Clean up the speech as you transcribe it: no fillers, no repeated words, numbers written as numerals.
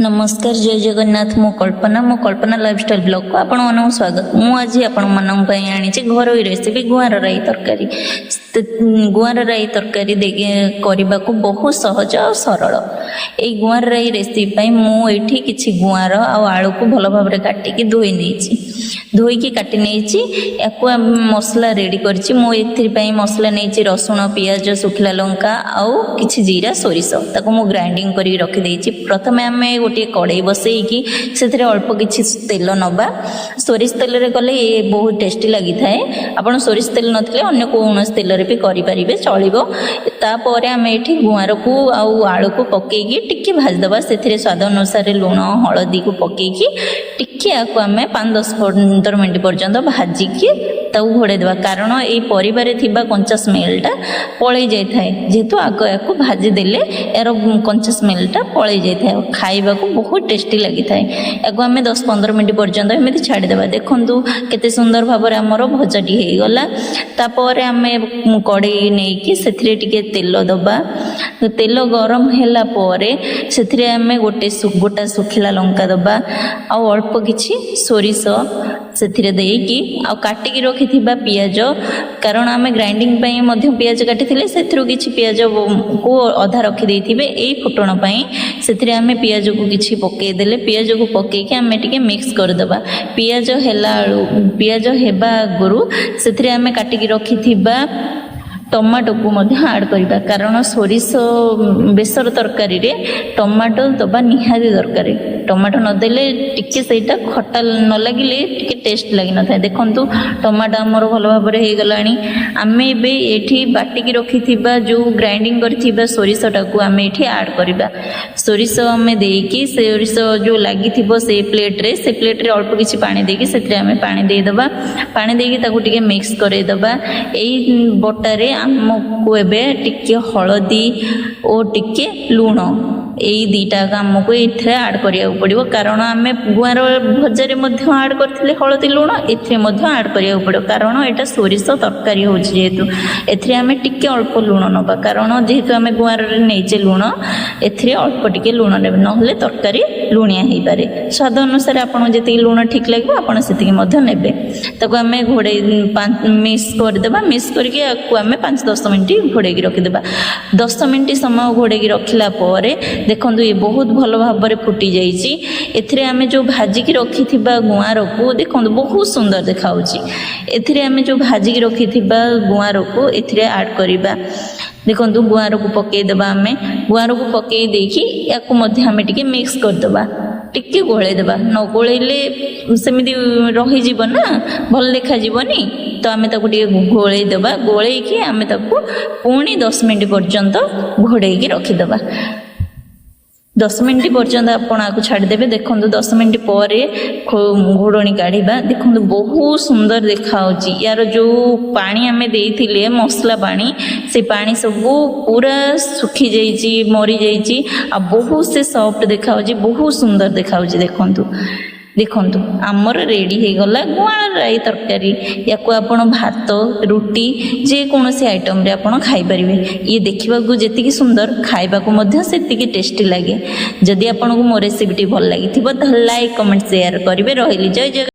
ନମସ୍କାର, ଜୟ ଜଗନ୍ନାଥ। ମୁଁ କଳ୍ପନା, ମୋ କଳ୍ପନା ଲାଇଫଷ୍ଟାଇଲ୍ ବ୍ଲଗ୍କୁ ଆପଣମାନଙ୍କୁ ସ୍ୱାଗତ। ମୁଁ ଆଜି ଆପଣମାନଙ୍କ ପାଇଁ ଆଣିଛି ଘରୋଇ ରେସିପି, ଗୁଆଁର ରାଇ ତରକାରୀ। ଗୁଆଁର ରାଇ ତରକାରୀ କରିବାକୁ ବହୁତ ସହଜ ଆଉ ସରଳ। ଏଇ ଗୁଆଁର ରାଇ ରେସିପି ପାଇଁ ମୁଁ ଏଇଠି କିଛି ଗୁଆଁର ଆଉ ଆଳୁକୁ ଭଲ ଭାବରେ କାଟିକି ଧୋଇ ନେଇଛି, ଧୋଇକି କାଟି ନେଇଛି। ୟାକୁ ଆମେ ମସଲା ରେଡ଼ି କରିଛି। ମୁଁ ଏଥିପାଇଁ ମସଲା ନେଇଛି ରସୁଣ, ପିଆଜ, ଶୁଖିଲା ଲଙ୍କା ଆଉ କିଛି ଜିରା, ସୋରିଷ। ତାକୁ ମୁଁ ଗ୍ରାଇଣ୍ଡିଙ୍ଗ କରିକି ରଖିଦେଇଛି। ପ୍ରଥମେ ଆମେ ଗୋଟିଏ କଡ଼େଇ ବସେଇକି ସେଥିରେ ଅଳ୍ପ କିଛି ତେଲ ନେବା। ସୋରିଷ ତେଲରେ କଲେ ଏ ବହୁତ ଟେଷ୍ଟି ଲାଗିଥାଏ। ଆପଣ ସୋରିଷ ତେଲ ନଥିଲେ ଅନ୍ୟ କୌଣସି ତେଲରେ ବି କରିପାରିବେ, ଚଳିବ। ତାପରେ ଆମେ ଏଠି ଗୁଆଁରକୁ ଆଉ ଆଳୁକୁ ପକେଇକି ଟିକେ ଭାଜିଦେବା। ସେଥିରେ ସ୍ୱାଦ ଅନୁସାରେ ଲୁଣ, ହଳଦୀକୁ ପକେଇକି ଟିକେ ୟାକୁ ଆମେ 5, 10, 15 ମିନିଟ୍ ପର୍ଯ୍ୟନ୍ତ ଭାଜିକି ତାକୁ ଘୋଡ଼େଇ ଦେବା, କାରଣ ଏଇ ପରିବାରେ ଥିବା କଞ୍ଚା ସ୍ମେଲଟା ପଳେଇ ଯାଇଥାଏ। ଯେହେତୁ ଆଗ ୟାକୁ ଭାଜିଦେଲେ ଏହାର କଞ୍ଚା ସ୍ମେଲଟା ପଳେଇ ଯାଇଥାଏ ଆଉ ଖାଇବାକୁ ବହୁତ ଟେଷ୍ଟି ଲାଗିଥାଏ। ୟାକୁ ଆମେ 10-15 ମିନିଟ୍ ପର୍ଯ୍ୟନ୍ତ ଏମିତି ଛାଡ଼ିଦେବା। ଦେଖନ୍ତୁ, କେତେ ସୁନ୍ଦର ଭାବରେ ଆମର ଭଜାଟି ହେଇଗଲା। ତାପରେ ଆମେ କଡ଼େଇ ନେଇକି ସେଥିରେ ଟିକେ ତେଲ ଦେବା। ତେଲ ଗରମ ହେଲା ପରେ ସେଥିରେ ଆମେ ଗୋଟେ ଗୋଟା ଶୁଖିଲା ଲଙ୍କା ଦେବା ଆଉ ଅଳ୍ପ କିଛି ସୋରିଷ ସେଥିରେ ଦେଇକି ଆଉ କାଟିକି ରଖିଥିବା ପିଆଜ, କାରଣ ଆମେ ଗ୍ରାଇଣ୍ଡିଙ୍ଗ ପାଇଁ ମଧ୍ୟ ପିଆଜ କାଟିଥିଲେ, ସେଥିରୁ କିଛି ପିଆଜକୁ ଅଧା ରଖିଦେଇଥିବେ ଏଇ ଫୁଟଣ ପାଇଁ। ସେଥିରେ ଆମେ ପିଆଜକୁ କିଛି ପକେଇଦେଲେ। ପିଆଜକୁ ପକେଇକି ଆମେ ଟିକେ ମିକ୍ସ କରିଦେବା। ପିଆଜ ହେଲା ଆଳୁ ପିଆଜ ହେବା ଆଗରୁ ସେଥିରେ ଆମେ କାଟିକି ରଖିଥିବା ଟମାଟୋକୁ ମଧ୍ୟ ଆଡ଼୍ କରିବା, କାରଣ ସୋରିଷ ବେସର ତରକାରୀରେ ଟମାଟୋ ଦେବା ନିହାତି ଦରକାର। ଟମାଟୋ ନଦେଲେ ଟିକେ ସେଇଟା ଖଟା ନ ଲାଗିଲେ ଟିକେ ଟେଷ୍ଟ ଲାଗିନଥାଏ। ଦେଖନ୍ତୁ, ଟମାଟୋ ଆମର ଭଲ ଭାବରେ ହେଇଗଲାଣି। ଆମେ ଏବେ ଏଇଠି ବାଟିକି ରଖିଥିବା, ଯେଉଁ ଗ୍ରାଇଣ୍ଡିଙ୍ଗ କରିଥିବା ସୋରିଷଟାକୁ ଆମେ ଏଇଠି ଆଡ଼୍ କରିବା। ସୋରିଷ ଆମେ ଦେଇକି, ସୋରିଷ ଯେଉଁ ଲାଗିଥିବ ସେ ପ୍ଲେଟ୍ରେ, ସେ ପ୍ଲେଟ୍ରେ ଅଳ୍ପ କିଛି ପାଣି ଦେଇକି ସେଥିରେ ଆମେ ପାଣି ଦେଇଦେବା। ପାଣି ଦେଇକି ତାକୁ ଟିକେ ମିକ୍ସ କରେଇଦେବା। ଏଇ ବଟାରେ ଆମକୁ ଏବେ ଟିକେ ହଳଦୀ ଓ ଟିକେ ଲୁଣ, ଏଇ ଦୁଇଟା ଆମକୁ ଏଥିରେ ଆଡ଼୍ କରିବାକୁ ପଡ଼ିବ, କାରଣ ଆମେ ଗୁଆଁର ଭଜାରେ ମଧ୍ୟ ଆଡ଼୍ କରିଥିଲେ ହଳଦୀ, ଲୁଣ। ଏଥିରେ ମଧ୍ୟ ଆଡ଼୍ କରିବାକୁ ପଡ଼ିବ, କାରଣ ଏଇଟା ସୋରିଷ ତରକାରୀ ହେଉଛି ଯେହେତୁ। ଏଥିରେ ଆମେ ଟିକେ ଅଳ୍ପ ଲୁଣ ନେବା, କାରଣ ଯେହେତୁ ଆମେ ଗୁଆଁରରେ ନେଇଛେ ଲୁଣ, ଏଥିରେ ଅଳ୍ପ ଟିକେ ଲୁଣ ନେବେ, ନହେଲେ ତରକାରୀ ଲୁଣିଆ ହେଇପାରେ। ସ୍ୱାଦ ଅନୁସାରେ ଆପଣଙ୍କୁ ଯେତିକି ଲୁଣ ଠିକ୍ ଲାଗିବ, ଆପଣ ସେତିକି ମଧ୍ୟ ନେବେ। ତାକୁ ଆମେ ଘୋଡ଼େଇ ମିକ୍ସ କରିଦେବା। ମିକ୍ସ କରିକି ୟାକୁ ଆମେ 5-10 ମିନିଟ୍ ଘୋଡ଼େଇକି ରଖିଦେବା। 10 ମିନିଟ୍ ସମୟ ଘୋଡ଼େଇକି ରଖିଲା ପରେ ଦେଖନ୍ତୁ, ଇଏ ବହୁତ ଭଲ ଭାବରେ ଫୁଟି ଯାଇଛି। ଏଥିରେ ଆମେ ଯେଉଁ ଭାଜିକି ରଖିଥିବା ଗୁଆଁରକୁ, ଦେଖନ୍ତୁ, ବହୁତ ସୁନ୍ଦର ଦେଖାହେଉଛି। ଏଥିରେ ଆମେ ଯେଉଁ ଭାଜିକି ରଖିଥିବା ଗୁଆଁରକୁ ଏଥିରେ ଆଡ଼୍ କରିବା। ଦେଖନ୍ତୁ, ଗୁଆଁରକୁ ପକେଇଦେବା ଆମେ। ଗୁଆଁରକୁ ପକେଇ ଦେଇକି ୟାକୁ ମଧ୍ୟ ଆମେ ଟିକେ ମିକ୍ସ କରିଦେବା, ଟିକେ ଗୋଳେଇ ଦେବା। ନ ଗୋଳେଇଲେ ସେମିତି ରହିଯିବ ନା, ଭଲ ଦେଖାଯିବନି। ତ ଆମେ ତାକୁ ଟିକେ ଗୋଳେଇ ଦେବା। ଗୋଳେଇକି ଆମେ ତାକୁ ପୁଣି 10 ମିନିଟ୍ ପର୍ଯ୍ୟନ୍ତ ଘୋଡ଼େଇକି ରଖିଦେବା। 10 ମିନିଟ୍ ପର୍ଯ୍ୟନ୍ତ ଆପଣ ଆକୁ ଛାଡ଼ିଦେବେ। ଦେଖନ୍ତୁ, 10 ମିନିଟ୍ ପରେ ଘୋଡ଼ଣୀ କାଢ଼ିବା। ଦେଖନ୍ତୁ, ବହୁତ ସୁନ୍ଦର ଦେଖାହେଉଛି। ୟାର ଯେଉଁ ପାଣି ଆମେ ଦେଇଥିଲେ, ମସଲା ପାଣି, ସେ ପାଣି ସବୁ ପୁରା ଶୁଖି ଯାଇଛି, ମରିଯାଇଛି ଆଉ ବହୁତ ସେ ସଫ୍ଟ ଦେଖାହେଉଛି, ବହୁତ ସୁନ୍ଦର ଦେଖାହେଉଛି। ଦେଖନ୍ତୁ, ଦେଖନ୍ତୁ, ଆମର ରେଡ଼ି ହେଇଗଲା ଗୁଆଁର ରାଇ ତରକାରୀ। ୟାକୁ ଆପଣ ଭାତ, ରୁଟି, ଯେକୌଣସି ଆଇଟମ୍ରେ ଆପଣ ଖାଇପାରିବେ। ଇଏ ଦେଖିବାକୁ ଯେତିକି ସୁନ୍ଦର, ଖାଇବାକୁ ମଧ୍ୟ ସେତିକି ଟେଷ୍ଟି ଲାଗେ। ଯଦି ଆପଣଙ୍କୁ ମୋ ରେସିପିଟି ଭଲ ଲାଗିଥିବ, ତାହେଲେ ଲାଇକ୍, କମେଣ୍ଟ, ସେୟାର କରିବେ। ରହିଲି, ଜୟ ଜଗନ୍ନାଥ।